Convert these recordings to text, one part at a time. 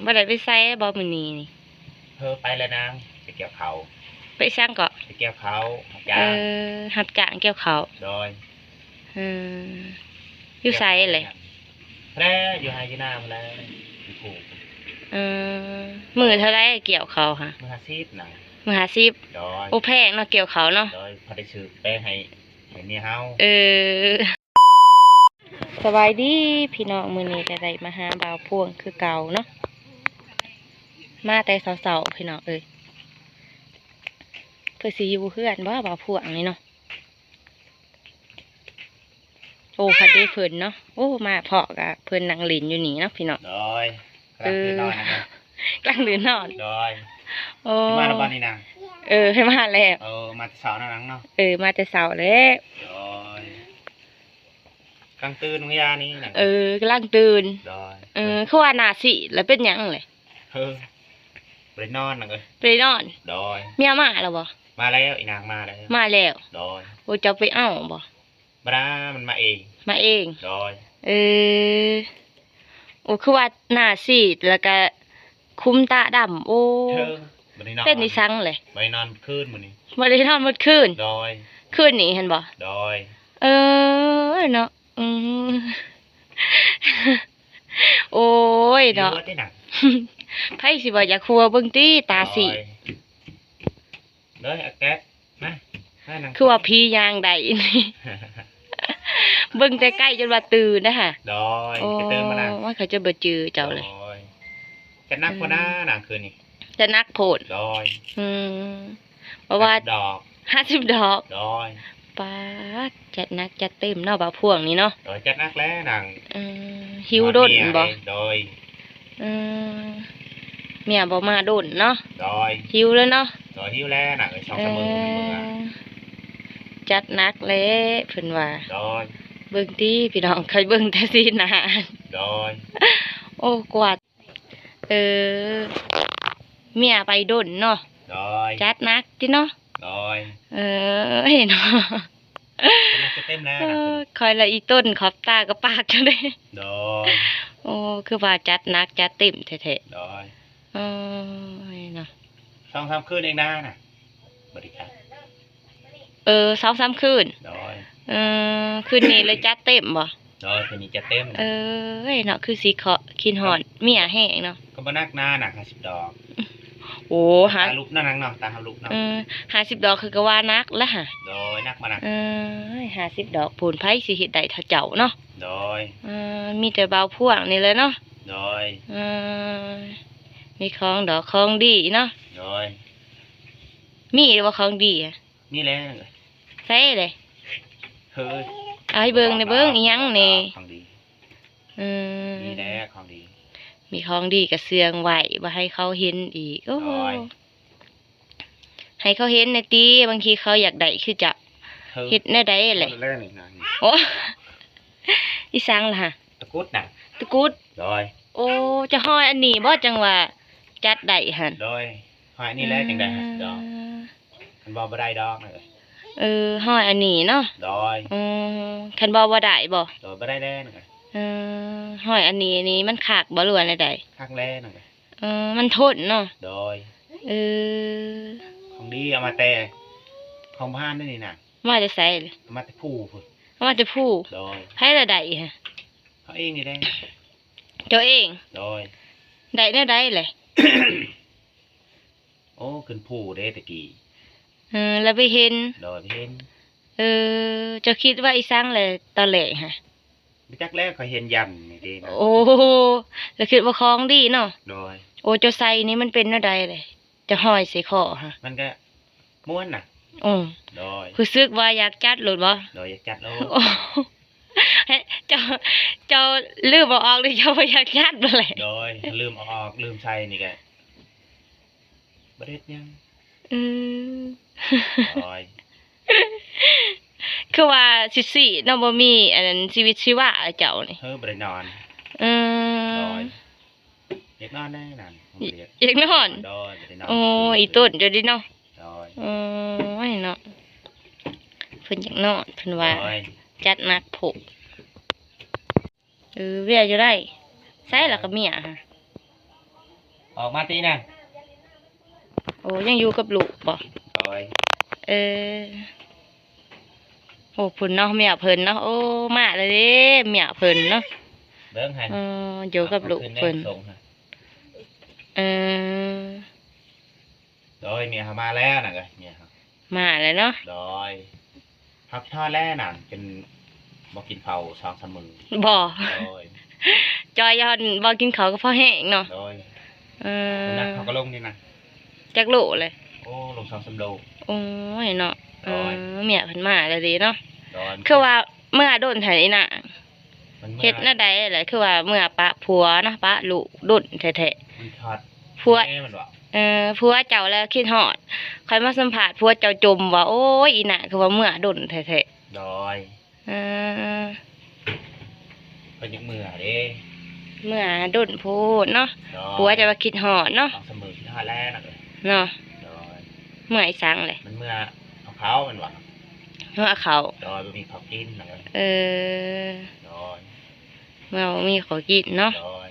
ບໍ່ໄດ້ໄປໃສບໍ່ມື້ນີ້ນີ້? ເອີ ໄປແລ້ວນາງ ໄປກ່ຽວເຂົ້າ. ໄປຫຍັງເກາະ? ໄປກ່ຽວເຂົ້າ ຮັບຈ້າງ. ເອີ ຮັບຈ້າງກ່ຽວເຂົ້າ. ໂດຍ. ເອີ ຢູ່ໃສແຫຼະ? ແລະ ຢູ່ໄຮ່ຢູ່ນາພຸ້ນແຫຼະ ຢູ່ພູ. ເອີ ມື້ເທົ່າໃດກ່ຽວເຂົ້າຫະ? ມື້ຫ້າສິບນະ. ມື້ຫ້າສິບ? ໂດຍ. ໂອ້ ແພງເນາະ ກ່ຽວເຂົ້າເນາະ. ໂດຍ. ພໍໄດ້ຊື້ແປງໃຫ້ ໃຫ້ເມຍເຮົາ. ເອີ ສະບາຍດີພີ່ນ້ອງ ມື້ນີ້ກໍໄດ້ມາຫາບ່າວພວງຄືເກົ່າເນາະ ມາແຕ່ເຊົ້າໆ ພີ່ນ້ອງເອີຍ. ເພິ່ນຊິຢູ່ເຮືອນບໍ່ ບ່າວພວງນີ້ເນາະ? ໂອ້ ຄັນເດ້ເພິ່ນເນາະ ໂອ້ ມາພໍ້ກໍເພິ່ນນັ່ງຫຼິ້ນຢູ່ນີ້ເນາະ ພີ່ນ້ອງ. ໂດຍ. ເອີ ກຳລັງຕື່ນນອນນະ. ກຳລັງຕື່ນນອນ. ໂດຍ. ໂອ້ ຊິມາແລ້ວບໍ່ນີ້ນະ? ເອີ ໃຫ້ມາແລ້ວ. ເອີ ມາແຕ່ເຊົ້ານະນາງເນາະ. ເອີ ມາແຕ່ເຊົ້າແລ້ວ. ໂດຍ. ກຳລັງຕື່ນມື້ຍານີ້ນະ. ເອີ ກຳລັງຕື່ນ. ໂດຍ. ເອີ ຄືວ່າໜ້າຊີດ ແລ້ວເປັນຫຍັງແຫຼະ? ເອີ ບໍ່ໄດ້ນອນນະເອີຍ. ບໍ່ໄດ້ນອນ. ໂດຍ. ເມຍມາແລ້ວບໍ່? ມາແລ້ວ ອີນາງມາແລ້ວ. ມາແລ້ວ. ໂດຍ. ໂອ້ ເຈົ້າໄປເອົາບໍ່? ບໍ່ໄດ້ ມັນມາເອງ. ມາເອງ. ໂດຍ. ເອີ ໂອ້ ຄືວ່າໜ້າຊີດ ແລ້ວກະຄຸມຕາດຳ. ໂອ້ ເອີ ບໍ່ໄດ້ນອນ. ເປັນອີ່ສັງແຫຼະ? ບໍ່ໄດ້ນອນຄືນມື້ນີ້. ບໍ່ໄດ້ນອນໝົດຄືນ. ໂດຍ. ຄືນນີ້ຫັ້ນບໍ່? ໂດຍ. ເອີ ເນາະ ອືມ ໂອ້ຍເນາະ ຫິວເບິດເດ້ນະ. ໃຜຊິວ່າຢາກຫົວເບິ່ງຕິ ຕາສີດ. ໂດຍ. ໂດຍ ອາແກັດ ມາ ມານັ່ງ. ຄືວ່າຜີຍ່າງໄດ້ ເບິ່ງແຕ່ໃກ້ຈົນວ່າຕື່ນນະຫະ. ໂດຍ. ໂອ້ ກະຕື່ນມານະ ມັນເຂົາຈະບໍ່ຈື່ເຈົ້າເລີຍ. ໂດຍ. ຈັດໜັກໂພດນະ ອືມ ນາງຄືນນີ້. ຈັດໜັກໂພດ. ໂດຍ. ອືມ ເພາະວ່າ ຫ້າສິບດອກ. ຫ້າສິບດອກ. ໂດຍ. ປາດ ຈັດໜັກຈັດເຕັມເນາະ ບ່າວພວງນີ້ເນາະ. ໂດຍ ຈັດໜັກແລ້ວນາງ. ອືມ ຫິວດົນບໍ່? ໂດຍ. ອືມ ເມຍບໍ່ມາດົນເນາະ. ໂດຍ. ຫິວແລ້ວເນາະ. ໂດຍ ຫິວແລ້ວນາງເອີຍ ສອງສາມມື້ ເອີ ເມື່ອ. ຈັດໜັກແລ້ວເພິ່ນວ່າ. ໂດຍ. ເບິ່ງຕິພີ່ນ້ອງ ຂ້ອຍເບິ່ງແຕ່ສີໜ້າ. ໂດຍ. ໂອ້ ກວາດ ເອີ ເມຍໄປດົນເນາະ. ໂດຍ. ຈັດໜັກຕິເນາະ. ໂດຍ. ເອີ ເຫັນເນາະ ຈັດໜັກຈັດເຕັມແລ້ວ. ເອີ ນະ ຂ້ອຍລະອີຕົນຂອບຕາກະປາກເຈົ້າເດ້. ໂດຍ. ໂອ້ ຄືວ່າຈັດໜັກຈັດເຕັມແທ້ໆ. ໂດຍ. ໂອ້ຍເນາະ ສອງສາມຄືນເອງນານະ ບໍ່ໄດ້ຈັດ. ເອີ ສອງສາມຄືນ. ໂດຍ. ເອີ ຄືນນີ້ເລີຍຈັດເຕັມບໍ່? ໂດຍ ຄືນນີ້ຈັດເຕັມ. ເອີຍເນາະ ຄືຊິເຄາະຄິດຮອດເມຍແຮງເນາະ. ກໍບໍ່ໜັກນາ ໜັກຫ້າສິບດອກ. ໂອ້ ຕາລຸກເນາະນາງເນາະ ຕາເຮົາລຸກເນາະ. ເອີ ຫ້າສິບດອກຄືກໍວ່າໜັກແລ້ວຫະ. ໂດຍ ໜັກບໍ່ໜັກ. ເອີຍ ຫ້າສິບດອກພຸ້ນ ໃຜຊິເຮັດໄດ້ເທົ່າເຈົ້າເນາະ. ໂດຍ. ເອີ ມີແຕ່ບ່າວພວງນີ້ແຫຼະເນາະ. ໂດຍ. ເອີ ມີຂອງດອກຂອງດີເນາະ. ໂດຍ. ມີບໍ່ຂອງດີ? ມີແລ້ວ. ໃສເດ? ເຮີ້ຍ ເອົາໃຫ້ເບິ່ງແດ່ເບິ່ງ ອີ່ຫຍັງນີ້? ຂອງດີ. ອືມ ມີແລ້ວຂອງດີ. ມີຂອງດີກະເຊື່ອງໄວ້ ບໍ່ໃຫ້ເຂົາເຫັນອີກ. ໂອ້ ໂດຍ. ໃຫ້ເຂົາເຫັນແດ່ຕິ ບາງທີເຂົາຢາກໄດ້ຄືເຈົ້າ. ເຮີ້ຍ ເຮັດແນວໃດແຫຼະ? ໂອ້ ອີ່ສັງລະຫະ? ຕະກຸດນະ. ຕະກຸດ? ໂດຍ. ໂອ້ ເຈົ້າຫ້ອຍອັນນີ້ບໍ່ ຈັ່ງວ່າຈັດໄດ້ຫັ້ນ? ໂດຍ. ຫ້ອຍອັນນີ້ແຫຼະ ອືມ ຈັ່ງໄດ້ຫ້າສິບດອກ. ຄັນບໍ່ ບໍ່ໄດ້ດອກນະເອີຍ. ເອີ ຫ້ອຍອັນນີ້ເນາະ. ໂດຍ. ອືມ ຄັນບໍ່ ບໍ່ໄດ້ບໍ່? ໂດຍ ບໍ່ໄດ້ແລ້ວນະເອີຍ. ເອີ ຫ້ອຍອັນນີ້ນີ້ມັນຄັກບໍ່ ຫຼືວ່າແນວໃດ? ຄັກແລ້ວນະເອີຍ. ເອີ ມັນທົນເນາະ. ໂດຍ. ເອີ ຂອງດີເອົາມາແຕ່ ຂອງບ້ານນີ້ນະ. ມາແຕ່ໃສ? ເອົາມາແຕ່ພູພຸ້ນ. ເອົາມາແຕ່ພູ? ໂດຍ. ໃຜລະໄດ້ຫະ? ເຮົາເອງນີ້ແຫຼະ. ເຈົ້າເອງ? ໂດຍ. ໄດ້ແນວໃດແຫຼະ? ໂອ້ ຂຶ້ນພູເດ້ຕະກີ້. ເອີ ແລ້ວໄປເຫັນ? ໂດຍ ໄປເຫັນ. ເອີ ເຈົ້າຄິດວ່າອີ່ສັງແຫຼະຕອນແລກຫະ? ບໍ່ຈັກແລ້ວ ຂ້ອຍເຫັນຢັນນີ້ເດ້ນະ. ໂອ້ ແລ້ວຄິດວ່າຂອງດີເນາະ. ໂດຍ. ໂອ້ ເຈົ້າໃສ່ນີ້ມັນເປັນແນວໃດແຫຼະ? ເຈົ້າຫ້ອຍໃສ່ຄໍຫະ? ມັນກະມ່ວນນະ. ອືມ ໂດຍ. ຮູ້ສຶກວ່າຢາກຈັດໂລດບໍ່? ໂດຍ ຢາກຈັດໂລດ. ໂອ້ ເຈົ້າ ເຈົ້າລືມເອົາອອກ ຫຼືເຈົ້າບໍ່ຢາກຈັດບໍ່ແຫຼະ? ໂດຍ ລືມເອົາອອກ ລືມໃສ່ນີ້ກະບໍ່ໄດ້ເຮັດຫຍັງ. ອືມ ໂດຍ. ຄືວ່າຊິໆເນາະ ບໍ່ມີອັນນັ້ນ ຊີວິດຊີວາເຈົ້ານີ້. ເຮີ້ຍ ບໍ່ໄດ້ນອນ. ອືມ ໂດຍ. ຢາກນອນແດ່ນະ ຢາກນອນ. ໂດຍ ບໍ່ໄດ້ນອນ. ໂອ້ ອີ່ຕົ້ນເຈົ້ານີ້ເນາະ. ໂດຍ. ໂອ້ຍເນາະ ເພິ່ນຢາກນອນ ເພິ່ນວ່າ. ໂດຍ. ຈັດໜັກໂພດ. ເອີ ເວຍຢູ່ໄດ້. ໃສລະກະເມຍຫະ? ອອກມາຕິນະ. ໂອ້ ຍັງຢູ່ກັບລູກບໍ່? ໂດຍ. ເອີ ໂອ້ ພຸ້ນເນາະ ເມຍເພິ່ນເນາະ. ໂອ້ ມາແລ້ວເດ້ ເມຍເພິ່ນເນາະ. ເບິ່ງຫັ້ນ ເອີ ຢູ່ກັບລູກເພິ່ນ. ເອີ ໂດຍ ເມຍເຮົາມາແລ້ວນະ ເອີຍ ເມຍເຮົາມາແລ້ວເນາະ. ໂດຍ. ເຮົາຄິດຮອດແລ້ວນະ ຈົນບໍ່ກິນເຂົ້າສອງສາມມື້. ບໍ່? ໂດຍ. ຈອຍຍ້ອນບໍ່ກິນເຂົ້າກໍພໍແຫ້ງເນາະ. ໂດຍ. ເອີ ນ້ຳໜັກເຮົາກໍລົງນີ້ນະ. ຈັກໂລເລີຍ? ໂອ້ ລົງສອງສາມໂລ. ໂອ້ຍເນາະ. ໂດຍ. ເອີ ເມຍເພິ່ນມາແລ້ວເດ້ເນາະ. ໂດຍ. ຄືວ່າເມືອດົນແທ້ອີ່ນາ? ເຮັດແນວໃດແຫຼະ ຄືວ່າເມືອປະຜົວເນາະ ປະລູກດົນແທ້ໆ. ມັນຄາດ ຜົວ ແມ່ມັນວ່າ ເອີ ຜົວເຈົ້າແລ້ວຄິດຮອດ. ຂ້ອຍມາສຳພາດຜົວເຈົ້າຈົ່ມວ່າ ໂອ້ຍ ອີ່ນາ ຄືວ່າເມືອດົນແທ້ໆ. ໂດຍ. ເອີ ເພິ່ນຢາກເມືອເດ້ ເມືອດົນໂພດເນາະ. ໂດຍ. ຜົວເຈົ້າວ່າຄິດຮອດເນາະ. ສອງສາມມື້ຄິດຮອດແລ້ວນະ ເອີຍ ເນາະ. ໂດຍ. ເມືອອີ່ສັງແຫຼະ? ມັນເມືອເອົາເຂົ້າມັນວ່າ. ເມືອເອົາເຂົ້າ. ໂດຍ. ບໍ່ມີເຂົ້າກິນນະ ເອີຍ. ເອີ ໂດຍ. ເມື່ອບໍ່ມີເຂົ້າກິນເນາະ. ໂດຍ.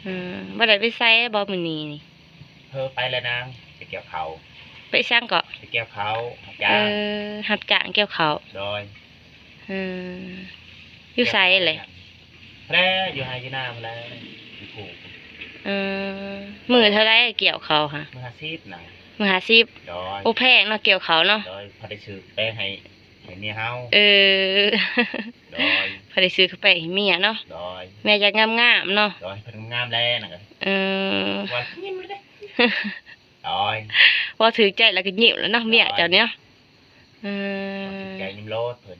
ເອີ ບໍ່ໄດ້ໄປໃສບໍ່ມື້ນີ້ນີ້? ເອີ ໄປແລ້ວນາງ ໄປກ່ຽວເຂົ້າ. ໄປອີ່ສັງເກາະ? ໄປກ່ຽວເຂົ້າ ຮັບຈ້າງ. ເອີ ຮັບຈ້າງກ່ຽວເຂົ້າ. ໂດຍ. ເອີ ຢູ່ໃສແຫຼະ? ແລະ ຢູ່ໄຮ່ຢູ່ນາພຸ້ນແຫຼະ ຢູ່ພູ. ເອີ ມື້ເທົ່າໃດກ່ຽວເຂົ້າຫະ? ມື້ຫ້າສິບນະ. ມື້ຫ້າສິບ. ໂດຍ. ໂອ້ ແພງເນາະ ກ່ຽວເຂົ້າເນາະ. ໂດຍ. ພໍໄດ້ຊື້ແປ້ງໃຫ້ ໃຫ້ເມຍເຮົາ. ເອີ ໂດຍ. ພໍໄດ້ຊື້ກາແຟໃຫ້ເມຍເນາະ. ໂດຍ. ເມຍຢາກງາມໆເນາະ. ໂດຍ. ເພິ່ນງາມແລ້ວນະ. ເອີ ວ່າຍິ້ມເລີຍເດ້. ໂດຍ. ເວົ້າຖືກໃຈແລ້ວກໍຍິ້ມແລ້ວເນາະ ເມຍເຈົ້ານີ້ເນາະ. ເອີ ເວົ້າຖືກໃຈຍິ້ມໂລດເພິ່ນ.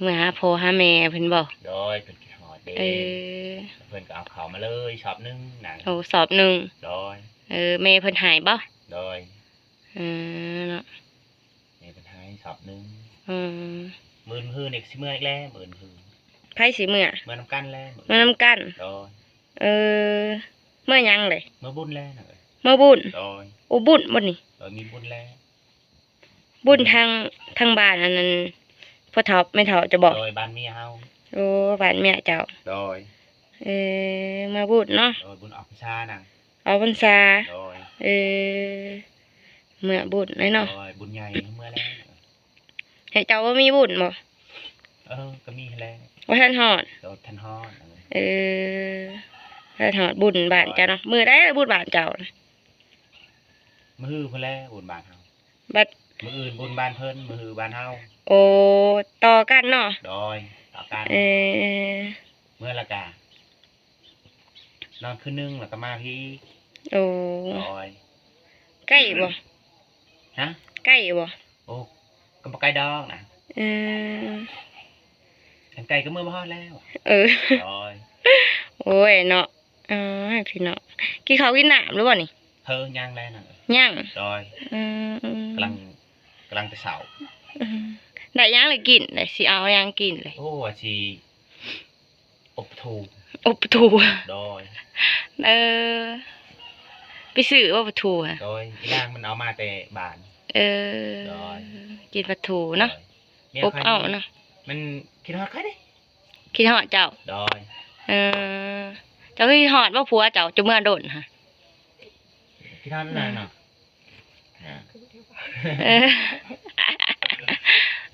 ເມືອຫາພໍ່ຫາແມ່ເພິ່ນບໍ່? ໂດຍ. ເພິ່ນຄິດຮອດເດ້. ເອີ ເພິ່ນກໍເອົາເຂົ້າມາເລີຍຊອບໜຶ່ງນະ. ໂອ້ ຊອບໜຶ່ງ. ໂດຍ. ເອີ ແມ່ເພິ່ນໃຫ້ບໍ່? ໂດຍ. ເອີ ເນາະ. ແມ່ເພິ່ນໃຫ້ຊອບໜຶ່ງ. ອືມ. ມື້ອື່ນ ມື້ຮືນີ້ຊິເມືອອີກແລ້ວ ມື້ອື່ນ. ໃຜຊິເມືອ? ເມືອນຳກັນແລ້ວ ເມືອນຳກັນ. ໂດຍ. ເອີ ເມືອຫຍັງເລີຍ? ເມືອບຸນແລ້ວນະ. ເມືອບຸນ. ໂດຍ. ໂອ້ ບຸນບໍ່ນີ້? ໂດຍ ມີບຸນແລ້ວ. ບຸນທາງ ທາງບ້ານອັນນັ້ນ ພໍ່ເຖົ້າແມ່ເຖົ້າເຈົ້າບໍ່? ໂດຍ ບ້ານເມຍເຮົາ. ໂອ້ ບ້ານເມຍເຈົ້າ. ໂດຍ. ເອີ ເມືອບຸນເນາະ. ໂດຍ ບຸນອອກພັນສານະ. ອອກພັນສາ. ໂດຍ. ເອີ ເມືອບຸນເລີຍເນາະ. ໂດຍ ບຸນໃຫຍ່ເມືອແລ້ວ. ໃຫ້ເຈົ້າບໍ່ມີບຸນບໍ່? ເອີ ກໍມີຫັ້ນແຫຼະ. ບໍ່ທັນຮອດ. ໂດຍ ທັນຮອດ. ເອີ ທັນຮອດບຸນບ້ານເຈົ້າເນາະ. ໂດຍ. ມື້ໃດບຸນບ້ານເຈົ້າ? ມື້ຮືພຸ້ນແຫຼະ ບຸນບ້ານເຮົາ. ບັດ ມື້ອື່ນບຸນບ້ານເພິ່ນ ມື້ຮືບ້ານເຮົາ. ໂອ້ ຕໍ່ກັນເນາະ. ໂດຍ ຕໍ່ກັນ. ເອີ ເມືອແລ້ວກະ ນອນຄືນໜຶ່ງແລ້ວກໍມາພີ້. ໂອ້ ໂດຍ. ໃກ້ບໍ່? ຮະ? ໃກ້ບໍ່? ໂອ້ ກໍບໍ່ໄກດອກນະ. ເອີ ຄັນໄກກໍເມືອບໍ່ຮອດແລ້ວ. ເອີ ໂດຍ. ໂອ້ຍເນາະ ເອີ ພີ່ນ້ອງ ກິນເຂົ້າກິນນ້ຳແລ້ວບໍ່ນີ້? ເຮີ ຍັງແລ້ວນະ. ຍັງ? ໂດຍ. ອືມ ກຳລັງ ກຳລັງແຕ່ເຊົ້າ. ອືມ ໄດ້ຫຍັງລະກິນ ໄດ້ຊິເອົາຫຍັງກິນເລີຍ? ໂອ້ ວ່າຊິ ອົບປາທູ. ອົບປາທູ. ໂດຍ. ເອີ ໄປຊື້ບໍ່ປາທູຫະ? ໂດຍ ອີນາງມັນເອົາມາແຕ່ບ້ານ. ເອີ ໂດຍ ກິນປາທູເນາະ. ໂດຍ. ອົບເອົາເນາະ. ມັນຄິດຮອດຂ້ອຍເດ້. ຄິດຮອດເຈົ້າ? ໂດຍ. ເອີ ເຈົ້າຄິດຮອດບໍ່ຜົວເຈົ້າ ເຈົ້າເມືອດົນຫະ? ຄິດຮອດນາງເນາະ. ເອີ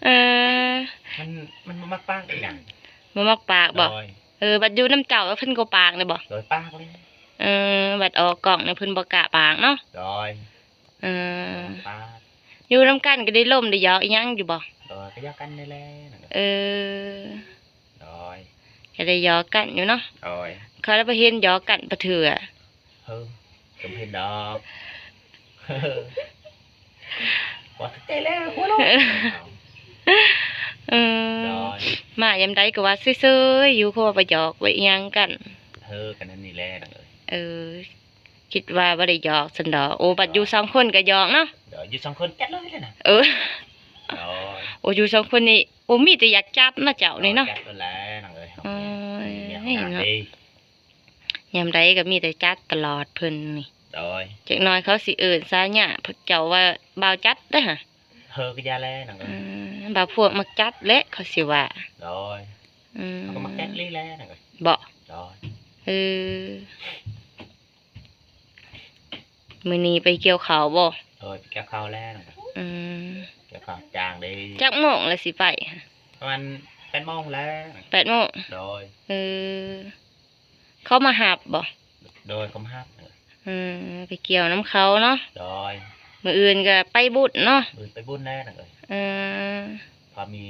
ເອີ ມັນ ມັນບໍ່ມັກປາກອີຫຍັງ. ບໍ່ມັກປາກບໍ່? ໂດຍ. ເອີ ບັດຢູ່ນຳເຈົ້າເພິ່ນກໍປາກແມ່ນບໍ່? ໂດຍ ປາກເລີຍ. ເອີ ບັດອອກກ້ອງນີ້ເພິ່ນບໍ່ກ້າປາກເນາະ. ໂດຍ. ເອີ ປາກ ຢູ່ນຳກັນກໍໄດ້ລົມໄດ້ຫຍອກອີຫຍັງຢູ່ບໍ່? ໂດຍ ກໍຫຍອກກັນນີ້ແຫຼະ. ເອີ ໂດຍ. ກໍໄດ້ຫຍອກກັນຢູ່ເນາະ. ໂດຍ. ຂ້ອຍລະບໍ່ເຫັນຫຍອກກັນຈັກເທື່ອ. ເຮີ ກໍບໍ່ເຫັນດອກ. ວ່າແຕ່ແລ້ວຫົວໂລະ. ເອີ ໂດຍ. ມາຍາມໃດກໍວ່າເຊີຍໆຢູ່ ຄືວ່າບໍ່ຫຍອກບໍ່ອີຫຍັງກັນ. ເຮີ ກໍນັ້ນນີ້ແຫຼະນະເອີຍ. ເອີ ຄິດວ່າບໍ່ໄດ້ຫຍອກຊັ້ນດອກ. ໂອ້ ບັດຢູ່ສອງຄົນກໍຫຍອກເນາະ. ໂດຍ ຢູ່ສອງຄົນຈັດເລີຍນະ. ເອີ ໂດຍ. ໂອ້ ຢູ່ສອງຄົນນີ້ ໂອ້ ມີແຕ່ຢາກຈັດເນາະເຈົ້ານີ້ເນາະ. ຈັດໂລດແຫຼະນະເອີຍ. ໂອ້ຍ ເນາະ ຍາມໃດກໍມີແຕ່ຈັດຕະຫຼອດເພິ່ນນີ້. ໂດຍ. ຈັກໜ້ອຍເຂົາຊິເອີ້ນສາຍາເຈົ້າວ່າບ່າວຈັດເດ້ຫະ. ເຮີ ກໍຢ່າແລະນະເອີຍ. ອືມ ບ່າວພວກມັກຈັດແຫຼະເຂົາຊິວ່າ. ໂດຍ. ອືມ ເຂົາກໍມັກຈັດເລີຍແຫຼະນະເອີຍ. ບໍ່? ໂດຍ. ເອີ. ມື້ນີ້ໄປກ່ຽວເຂົ້າບໍ່? ໂດຍ ໄປກ່ຽວເຂົ້າແລ້ວນະ. ອືມ ກ່ຽວເຂົ້າຈ້າງເດ້. ຈັກໂມງລະຊິໄປ? ປະມານແປດໂມງແລ້ວ. ແປດໂມງ? ໂດຍ. ເອີ ເຂົາມາຮັບບໍ່? ໂດຍ ເຂົາມາຮັບ. ອືມ ໄປກ່ຽວນຳເຂົາເນາະ. ໂດຍ. ມື້ອື່ນກໍໄປບຸນເນາະ. ມື້ອື່ນໄປບຸນແລ້ວນະເອີຍ. ເອີ ພໍມີ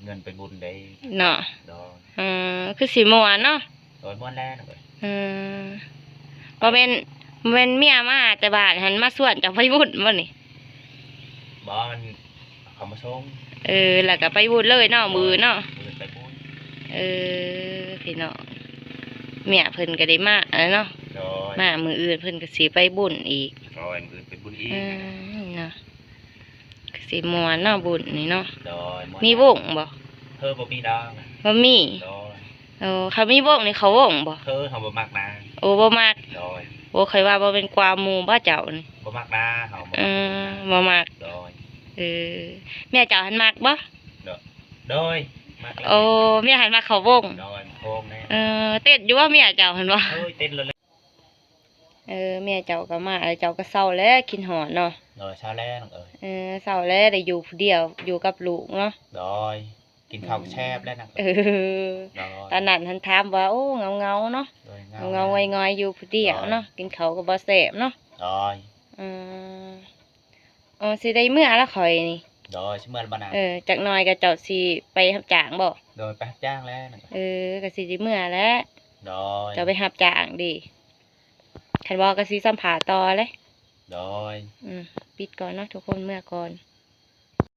ເງິນໄປບຸນໄດ້ເນາະ. ໂດຍ. ເອີ ຄືຊິມ່ວນເນາະ. ໂດຍ ມ່ວນແລ້ວນະເອີຍ. ເອີ ບໍ່ແມ່ນ ບໍ່ແມ່ນເມຍມາແຕ່ບ້ານຫັ້ນມາຊວນເຈົ້າໄປບຸນບໍ່ນີ້? ບໍ່ ມັນ ເຂົາມາສົ່ງ. ເອີ ແລ້ວກໍໄປບຸນເລີຍເນາະ ໂດຍ ມື້ອື່ນເນາະ. ມື້ອື່ນໄປບຸນ. ເອີ ພີ່ນ້ອງ ເມຍເພິ່ນກໍໄດ້ມາແລ້ວເນາະ. ໂດຍ. ມາມື້ອື່ນເພິ່ນກໍຊິໄປບຸນອີກ. ໂດຍ ມື້ອື່ນໄປບຸນອີກ. ອືມ ເນາະ ຄືຊິມ່ວນເນາະ ບຸນນີ້ເນາະ. ໂດຍ. ມີວົງບໍ່? ເອີ ບໍ່ມີດອກ. ບໍ່ມີ? ໂດຍ. ໂອ້ ຄັນມີວົງນີ້ເຂົ້າວົງບໍ່? ເອີ ເຮົາບໍ່ມັກນະ. ໂອ້ ບໍ່ມັກ. ໂດຍ. ໂອ້ ຂ້ອຍວ່າບໍ່ແມ່ນກວາມໝູ່ບໍ່ເຈົ້ານີ້? ບໍ່ມັກນະ ເຮົາບໍ່ ເອີ ມັກ. ບໍ່ມັກ. ໂດຍ. ເອີ ເມຍເຈົ້າຫັ້ນມັກບໍ່? ໂດຍ ໂດຍ ມັກແລ້ວ. ໂອ້ ເມຍຫັ້ນມັກເຂົ້າວົງ. ໂດຍ ເຂົ້າວົງແນ່. ເອີ ເຕັ້ນຢູ່ບໍ່ເມຍເຈົ້າຫັ້ນບໍ່? ໂດຍ ເຕັ້ນໂລດແຫຼະ. ເອີ ເມຍເຈົ້າກໍມາແລ້ວ ເຈົ້າກໍເຊົາແລ້ວ ຄິດຮອດເນາະ. ໂດຍ ເຊົາແລ້ວນ້ອງເອີຍ. ເອີ ເຊົາແລ້ວ ໄດ້ຢູ່ຜູ້ດຽວ ຢູ່ກັບລູກເນາະ. ໂດຍ. ກິນເຂົ້າກໍແຊບແລ້ວນະ. ເອີ ໂດຍ. ຕອນນັ້ນຫັ້ນຖາມວ່າ ໂອ້ ເຫງົາໆເນາະ. ໂດຍ ເຫງົາໆ ເຫງົາໆ ຫງອຍໆ ຢູ່ຜູ້ດຽວເນາະ. ໂດຍ. ກິນເຂົ້າກໍບໍ່ແຊບເນາະ. ໂດຍ. ອືມ ອໍ ຊິໄດ້ເມືອລະຂ້ອຍນີ້. ໂດຍ ຊິເມືອລະບໍ່ນະ? ເອີ ຈັກໜ່ອຍກໍເຈົ້າຊິໄປຮັບຈ້າງບໍ່? ໂດຍ ໄປຮັບຈ້າງແລ້ວນະ. ເອີ ກໍຊິໄດ້ເມືອແລ້ວ. ໂດຍ. ເຈົ້າໄປຮັບຈ້າງເດ້ ຄັນບໍ່ກໍຊິສຳພາດຕໍ່ເລີຍ. ໂດຍ. ອືມ ປິດກ່ອນເນາະທຸກຄົນ ເມືອກ່ອນ.